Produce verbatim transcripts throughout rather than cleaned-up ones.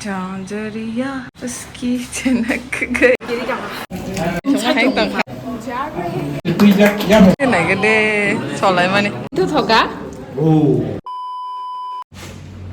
Janjariya uski chenak gai. Chuma hang tong kha. Nai gede solai mani. Tu thoka.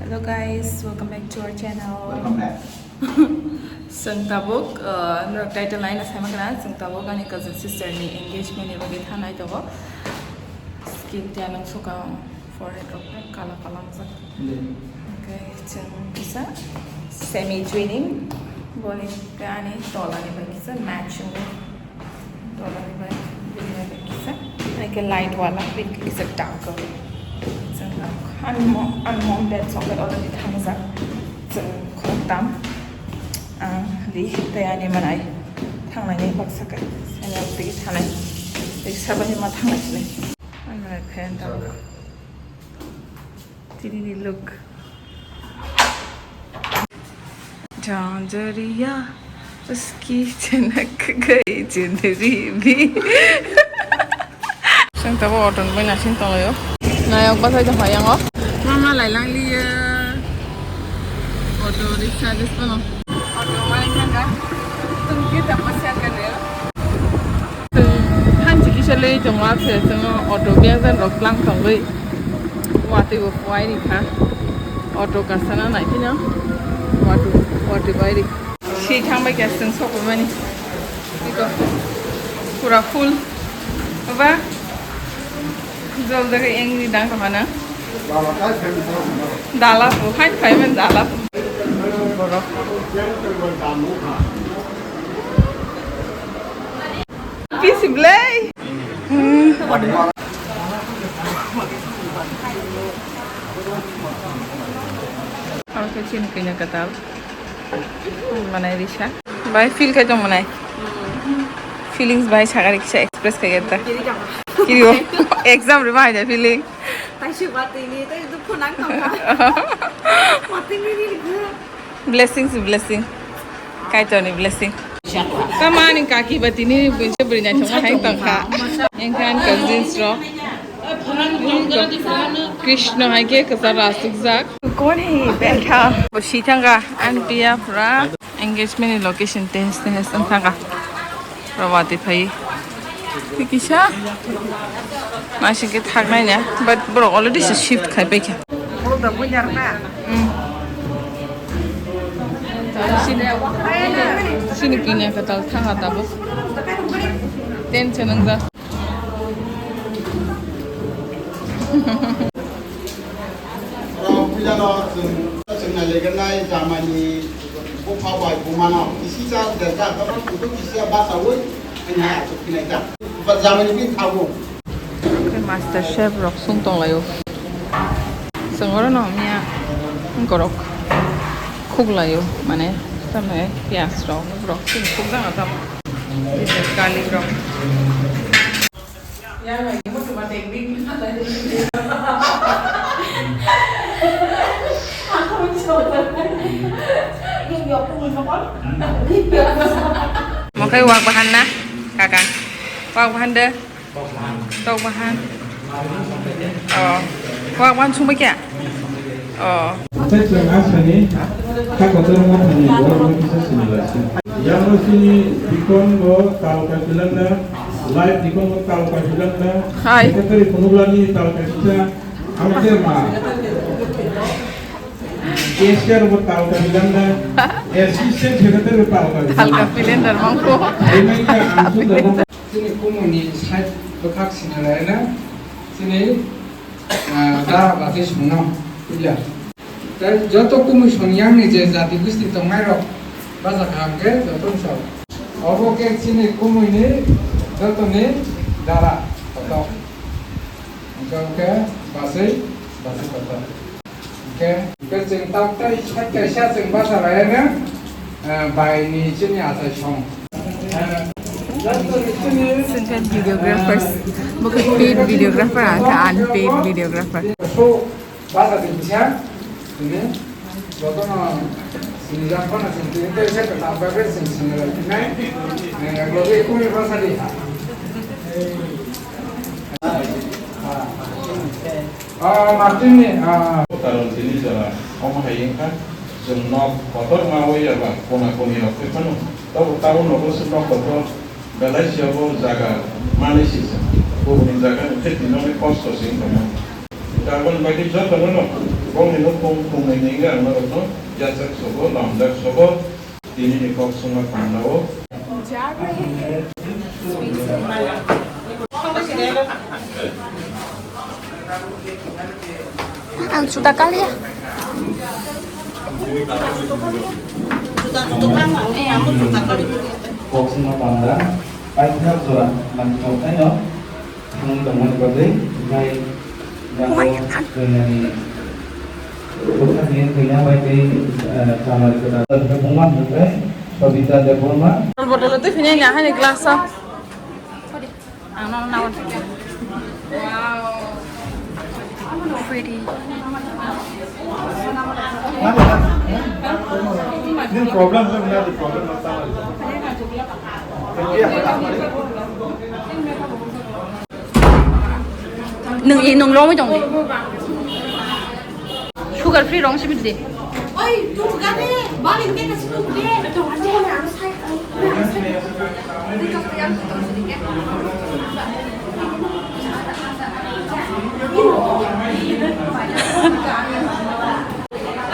Hello guys, welcome back to our channel. Welcome back. Chwng tabuk, uh, norok title naina sai mankha, chwng tabuk ani cousin sister ni engagement ni bagwi thanai tongo. Skin tei ano swkang forehead rok kala kala wngjak. Hwnkhe chwng kisa semi twinning, boni tei ani tolani bai kisa matching. Dolani bai, bini bai kisa, hai khe light wala, bini kisa dark. Chwng almond, almond date chocolate already thangjak. Chwng khoroktham. Ang di tei ani manai thangnaini baksa khe. Ani ang tigi thanai. Tei sabani ma thangnai sinai. Ani manai phan tang. Tini ni look. Janjariya uski chenak gai jindagi bhi. Chwng tabuk auto ni bai naising tonglaio. Nayok bachai tongkha yango. Mama lailang liya. Auto rickshaw des bono. Auto mai thangkha. Tungki tamo siya kene. Hanchi kisa lei tongma se chwng auto biang jan rok tlang tongwi. Watwi bo phai ri kha. Auto kasana nai phino. Watwi, watwi bai ri. Si thang bai kya chwng sok bai mani. Iko. Pura full. Baba. Jol jaga engri dang kama na. Dala pu, hai phai man dala pu. Borok. Pisi blai. Ang khe chini kanya katal. Manai risa. Bai feel khai tong manai. Feelings bai sagari kisa express khai ta. Kiri o. Exam rima hai da feeling. Taisuk watwi ni tei dukhu nang tongkha. Watwi ni ni gua. Blessings, blessing. Kaitorni blessing. Tamani kaki ba tini buinse bwrwi naithokma hai tongkha. Engkhan cousins rok. Krishna hai khe kwchar rasukjak. Kon hai betha. Bo si thangkha, ang piya pura. Engagement ni location test test wng thangkha. Rawati phai. Kisa. Masing khe thaknai na, but borok already se shift khai paikha. Borok da buinar na. Hmm. Sini, sini kini katal thangkha tabuk. Tension wngjak. Oro puilano chwng, chwng nailaigwrwnai jamaini bupha bai bumano. Kisisa derkha, bwswk kisa bachaui, ani hai achuk khinai ta. Ba jamaini bini thago. Khe master chef rok sung tonglaio. Chwng oro no hamya borok khuklaio, mane tamni piyaj rok, borok chini khukjak no tamo. Kali rok. Mo khe wak bahan na, kaka? Wak bahan de? Tok bahan. Oh. Wak bahan sungbai kya? Oh. Tei chwng asani kha kotor wngma thangwi borokno kisa sinilaisi. Yangno chini bikon bo tal kaipilanda, live bikon bo tal kaipilanda. Hai. Secretary Phunuglani tal kaipisa, amte ma. Cashier bo tal kaipilanda, assistant secretary bo tal kaipilanda. Tal kaipilanda mangko. Chini kumuni side bwkhak sinalaina, chini, ah, da bati songno, puila. Tei joto kumui songyangni je jati gusti tongnairok bacha kaham khe joto ni sao. Obo khe chini kumuini jotoni dara kotor. Hwnkhe basui, basui kotor. Hwnkhe, hwnkhe chwng tabuk tei side kaisa chwng bacha laiyano, eh, bai ni chini achai song. Eh, Chwng khe videographers, bo khe paid videographer, ang khe unpaid videographer. So, bacha di kisa, ini, jotono sinijak phano chwng tini tei se kwtal bagwi chwng sinilai phinai, eh, logi kumi bacha di ha. Ah, Martin ni, ah. Karon tini jora, omo hai wngkha. Chwng nok kotor ma wi eba kona koni rok khe phano. Tabuk tabuk nogo se nok kotor belai se obo jaga manwi sisa. Kubuni jaga ni khe tinoni kosto se wng tongma. Taboni bagwi joto no no bongni nukhung khungnwi ni wngya ang norok no yachak sobo lamjak sobo tini ni kok songma tangna o. Ang sudah kali ya. Boxing panda, paithak jora nangkuknai no thangwi tongmani bagwi, hwnkhe yago kailaini bwkhakni kaiya bai tei, eh, chamari kwtal. Buma hwnkhe Sobita Debbarma. Bottle twi phini na hani glass o. Ang no nawan. Wow. Pretty. Problem, problem. Nung i nung longwi tong di. Sugar free rong simi di. Oi, tu gade, bali ke kasi tu de.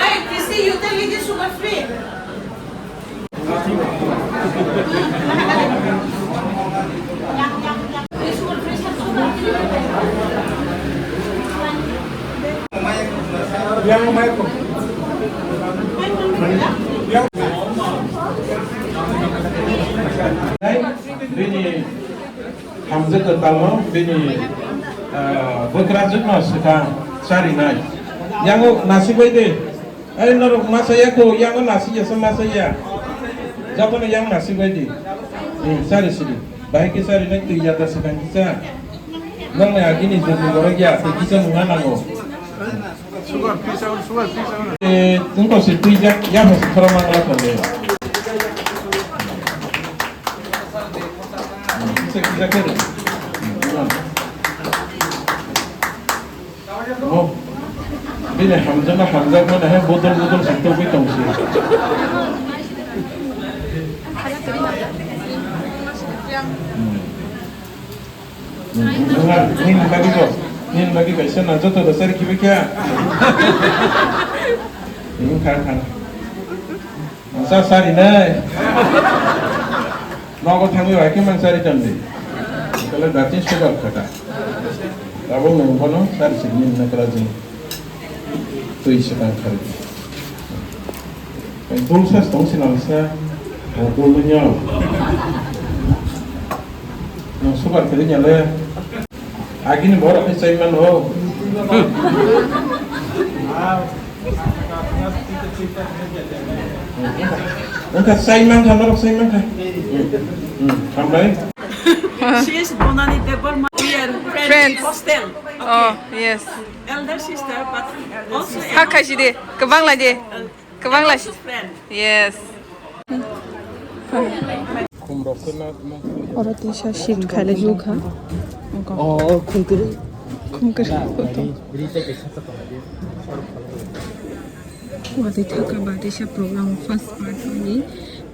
Hey, Christy, you tell me this sugar free. Bini hamjwk kwtalno bini, ah, bwkrajwkno swkang charinai. Yango nasik bai de. Ai norok masa ya ko, yango nasik ya sa masa ya. Jotono yang nasik bai di. Hmm, sari siri. Bahai ke sari nai twi ya da swkang kisa. Nang nai agini jodi borok ya, twi kisa nunga nango. Eh, tungko se twi jak, ya sa thora mangla ko de. Hmm, kisa kisa kero. Hmm. Oh. Bini hamjakma hamjakmani hai bodol bodol se togwi tongsi. Hmm. Hmm. Nini bagwi bo, nini bagwi kaisa na joto rwchar kibi kha. Hmm, kha, kha. Sa sari nai. Nogo thangwi bai khe mang sari tandi. Kala dachi sugar khata. Abo nung bono sari sini na kala jing. Tui se tang khari. Bul sa stong sinal sa. Bul nyo. Nung sugar khari nyale. Agini borok ni chai mano. Wngkha chai mankha, norok chai mankha. Hmm, hambai. She is Bonani Debbarma. We are friends. Friends. Hostel. Oh, yes. Elder sister, but also Hakha sidi, kwbang lai di. Kwbang lai. Also friend. Yes. Oro tisa shift khailai jukha. Oh, khum kwrwi. Khum kwrwi. Watwi thaka ba tisa program first part ni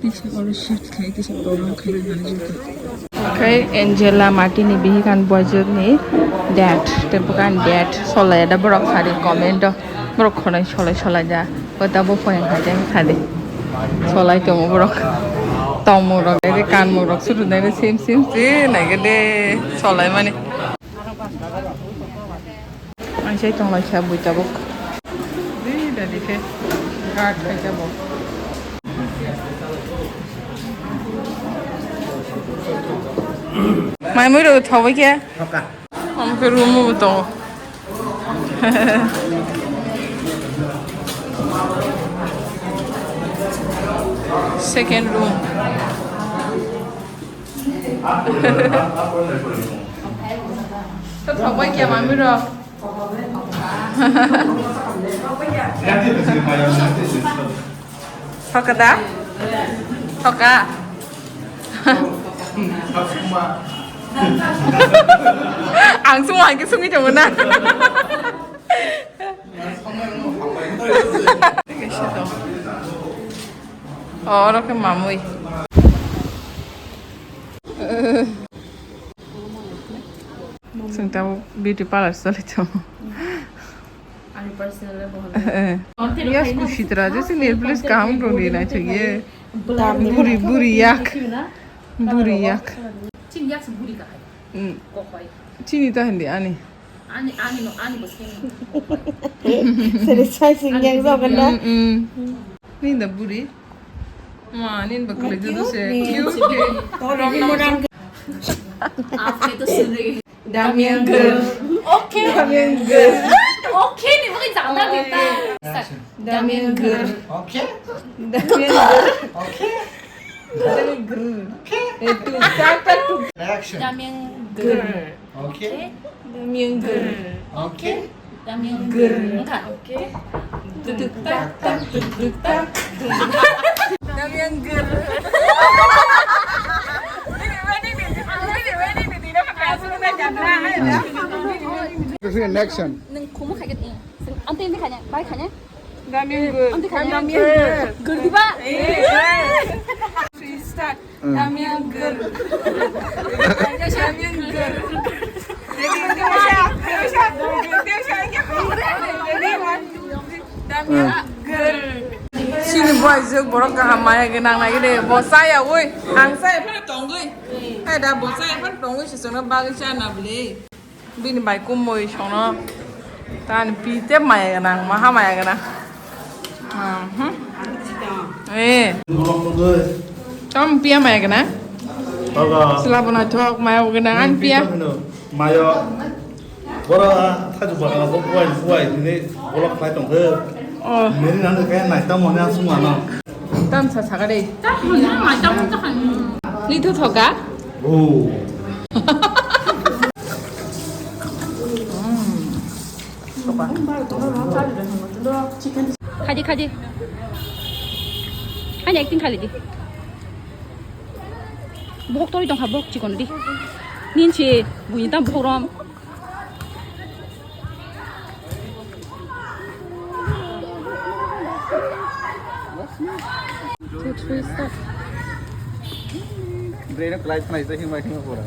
tisa oro shift khai tisa program khaina nangjukha. Khe Angela Martin ni bihikan boyjwk ni dad, tei bukan dad solai da borok sari comment o borok khonai solai solai da. Kota bo poyang hai jeng sadi. Solai tongo borok. Tongmung rok dai de, kanmung rok sudu dai de, sim sim si nai ge de solai mani. Ang sai tong lai sa bui tabuk. Di dadi khe. Gat khai tabuk. Mai mui rok thawi khe. Thoka. Omo khe room o bo tongo. Second room. To thok bai khe mami rok. Thoka da? Thoka. Ang sung ang sungwi tongo na. Oro khe mamui. Chwng tamo beauty parlor choli tongo. Ani personal le bohol. Yes, kusitra je si nail polish kaham rong ri nai thagi. Buri, buri yak. Buri yak. Chini yak buri kahai. Mm. Kokoi. Chini ta hindi ani. Ani, ani no, ani bo sini. Sere sai sing yang so kanda. Mm, mm. Ni da buri. Ma, ni ba kle judu se. Cute. Cute. Tole ni modern. Aap ne to sun rahi. Damyang girl. Okay. Damyang girl. Okay, ni mungkin janda kita. Damyang girl. Okay. Damyang girl. Okay. Damyang girl. Okay. Eh, tu, tak, tak, tu. Action. Damyang girl. Okay. Damyang girl. Okay. Damyang girl. Enggak. Okay. Duk, duk, tak, tak, duk, duk, tak. Damyang girl. Action. Nung kumu khaget ni. Ante ini khanya, bai khanya. Damyang girl. Ante khanya. Damyang girl. Girl di ba? Eh. Start. Damyang girl. Damyang girl. Damyang girl. Chini boy jwk borok kaham maya gwnang nai de. Bo chaya oi. Ang chaya phano tongwi. Hai da bo chaya phano tongwi se chwngno bagwi chana bwle. Bini bai kumui sono. Tani pi te maya gwnang, maha maya gwnang. Mhm. Eh. Tom pia maya gwnang. Toga. Sila bona thok maya gwnang an pia. Mayo. Bora thaju bana bo buai buai ni bolok khlai tong khe. Oh. Meri nang khe nai tamo ne asung ano. Tam sa saga dei. Tam sa saga dei. Ni tu thoga? Oh. Khadi, khadi. Ani acting khali di. Bok tori tong kha, bok chikon di. Nin si bui tam bok rom. Two, three, start. Brain of life na isa hima hima pura.